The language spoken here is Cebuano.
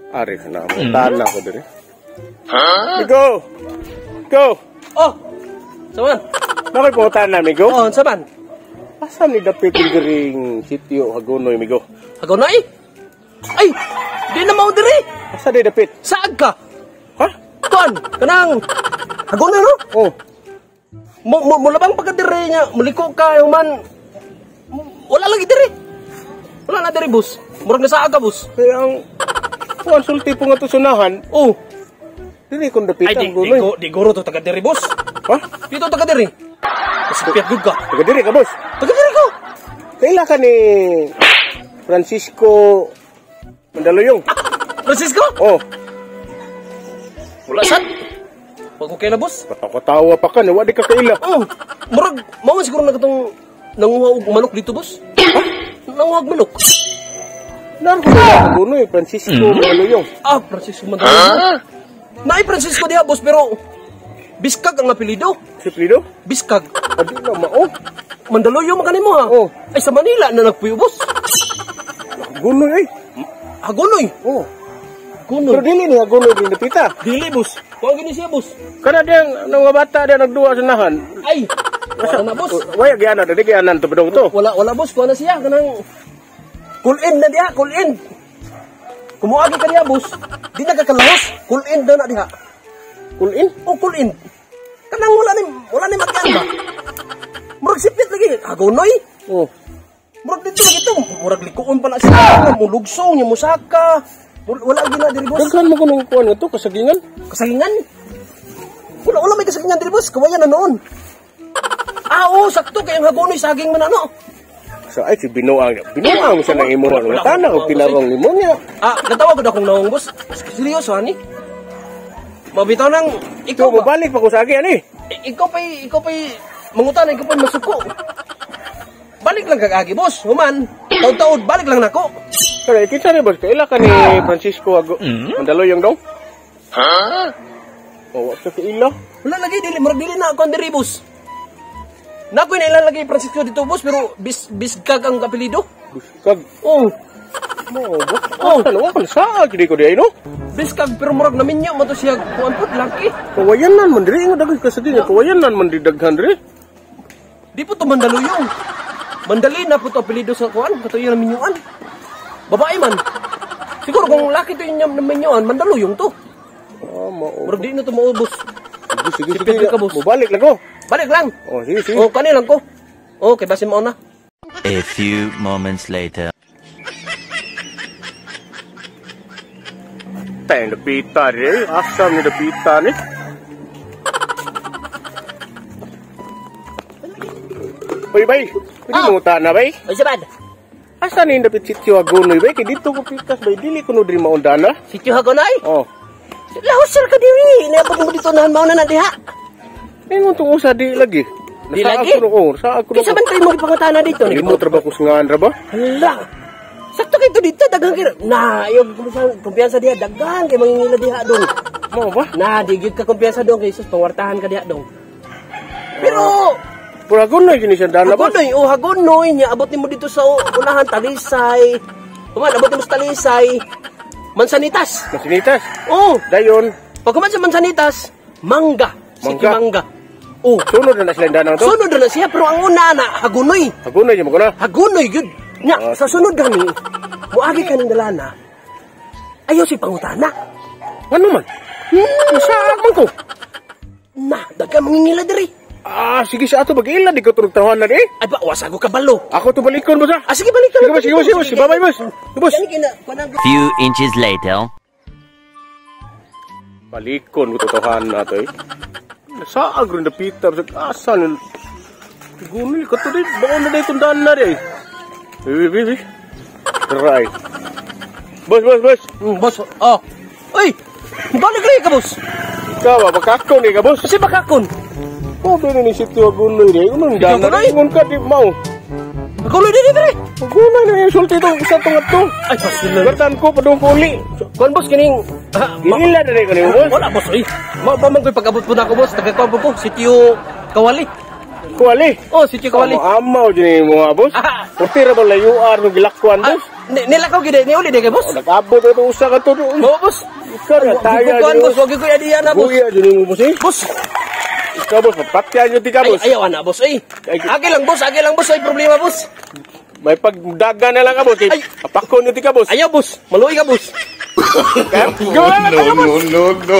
Ari na mo tana ko diri. Ha? Go. Go. Oh. Saman. Bakit po tana migo? Oh, saman. Asa ni dapit diring sitio Hagonoy migo? Hagonoy? Ay, di na mao diri. Asa di dapit? Saag ka? Ha? Kuan, kanang Hagonoy no? Oh. Mo labang pagka diri nya, muliko ka human. Wala lagi diri. Wala na diri, boss. Murag nasaag ka, boss. Kaya ang kuan sulti po nga to sunahan. Oh. Diri kon dapit Ay, ang Hagonoy. di guro to taga diri, boss. Ha? Dito taga diri. Kasipyat gud ka. Taga diri ka, boss. Taga diri ko. Kaila ka ni Francisco Mandaluyong? Francisco? Oh. Wala sad. Wag ko kaila, boss. Katawa pa ka, wa di ka kaila. Oh, murag mao siguro na katong nanguha og manok dito, boss. Ha? Nanguha og manok. Narko na Hagonoy, Francisco Mandaluyong. Ah, Francisco Mandaluyong. Naay Francisco diha, boss, pero Biskag ang apelyido. Si apelyido? Biskag. Adi na mao. Mandaluyong man kanimo ha. Oh. Ay sa Manila na nagpuyo, boss. Hagonoy ay. Hagonoy. Oh. Hagonoy. Pero dili ni Hagonoy din napita. Dili, boss. Kuan gini siya, boss. Kana diyang mga bata diyan nagduwa sa nahan. Ay. Wala na, boss. Waya gianan, dili gianan to padong to. Wala, wala, boss. Kuan na siya kanang cool end na diha, cool end. Kumuagi ka diha, boss. Di na kakalahos, cool end na na diha. Cool end? Oh, cool end. Kanang wala ni magyan ba? Murag sipit lagi, Hagonoy. Oh. Murag dito lagi to, murag likuon pa na siya, mulugsong, musaka. Wala lagi na diri, boss. Daghan mo kunong kuan nga to kasagingan? Kasagingan? Wala, wala may kasagingan diri, boss. Kawayan na noon. Ah, oh, sakto kay ang Hagonoy saging man ano. So ay si binuang, binuang sa nang imo ang tana og tinarong nimo niya. Ah, natawa gud akong naong, boss. Seryoso ani? Mabitaw nang ikaw ba? Mobalik pa ko sa agi ani. Ikaw pa'y mangutan, ikaw pa'y masuko. Balik lang kag agi, boss. Human, taud-taud balik lang nako. Kaya kinsa ni boss, kaila ka ni Francisco Mandaluyong dong? Ha? Oh, wa sa kaila. Wala lagi dili, murag dili na ako diri, boss. Nakoy na ilan lagi Francisco dito, boss, pero biskag ang apelyido. Biskag. Oh. Mo, boss. Oh, ano ko sa agi ko di no? Biskag pero murag naminyo man to siya kuan pud laki. Kawayanan man diri nga daghan kasagingan, kawayanan man di daghan diri. Di po to Mandaluyong. Mandalina po to apelyido sa kuan, kato yung naminyuan. Babae man. Siguro kung laki to yung naminyuan, Mandaluyong to. Oh, mao. Murag di na to maubos. Sige, sige, sige. Ka, boss. Mobalik lang ko. Balik lang. Oh, sige, sige. Oh, kani lang ko. Oh, kay basin mao na. A few moments later. Tayo napita rin. Asa ni napita ni? Uy, bay. Pwede mo na, bay? Ay, sabad. Asa ni dapit sitio Hagonoy, bay? Kay dito ko pikas, bay. Dili ko no diri maundana. Sitio Hagonoy? Oh. Lahos sir ka diri. Inaabot mo dito nahan mao na na diha. Ingon tong usa di lagi. Di lagi? Oh, sa ako. Kinsa man tayo mo gipangutana dito? Limot ra ba ko sa ngan ra ba? Hala. Sakto kay to dito daghan kay na iyo kumpiyansa diha daghan kay mangingila diha dong. Mao ba? Na di gyud ka kumpiyansa dong kay sus pangwartahan ka diha dong. Pero pura Hagonoy kini siya dana ba? Hagonoy, oh Hagonoy nya abot nimo dito sa unahan Talisay. Human abot nimo sa Talisay. Mansanitas. Mansanitas. Oh, dayon. Pag human sa Mansanitas, Mangga. Sige, Mangga. Oh, sunod na sila danang to. Sunod na siya pero ang una na Hagonoy. Hagonoy jud mo na. Hagonoy gyud. Nya sa sunod gani moagi ka ning dalana. Ayaw si pangutana. Ano man? Sa man ko. Na, daghan mangingila diri. Ah, sige sa ato bagila di ko turog tawan na di. Ay ba, wasa ko kabalo. Ako to balikon boss. Ah, sige balik ka. Sige, sige, sige, sige. Bye-bye, boss. Boss. Few inches later. Balikon ko totohan na to eh. Sa agro na pita, asa ni Gunil ka to di, baon na di itong daan na di eh. Bibi, bibi. Try. Boss, boss, boss. Boss, oh. Uy, balik lagi ka, boss. Ikaw ba, bakakon eh ka, boss. Kasi bakakon. Oh, pero ni sitio Hagonoy di. Unang daan na di, ingon ka di, mau. Magkuloy din dire. Guna na yung sulti itong isa itong ato. Ay, pasil na. Gatan ko, padung ko uli. Kuan boss kining Ginila na rin ko niyo, boss. Wala boss oy. Mao pa man ko'y pag-abot po na ako boss, taga kuan po ko, sitio Kawali. Kuwali. Oh, sitio Kawali. Amaw dyan yung mga boss. Ah. Purti ra ba layuan ng gilakwan, Ah, boss? nilakaw gid ni uli di kay boss. Nag-abot ito usa ka to. Mao boss. Ikaw na tayo. Kuan boss, wag ko adiya na boss. Buya dyan yung boss eh. Boss, Ikaw boss, mapatyan yun ti ka ay, boss. ayaw ana boss ay. Ay, Agi lang boss, agi lang boss, ay problema boss. May pagdaga na lang ka boss. Ay. Apakon yun ti ka boss. Ayaw boss, maluoy ka boss. Gawa na No, tayo boss. no, no, no.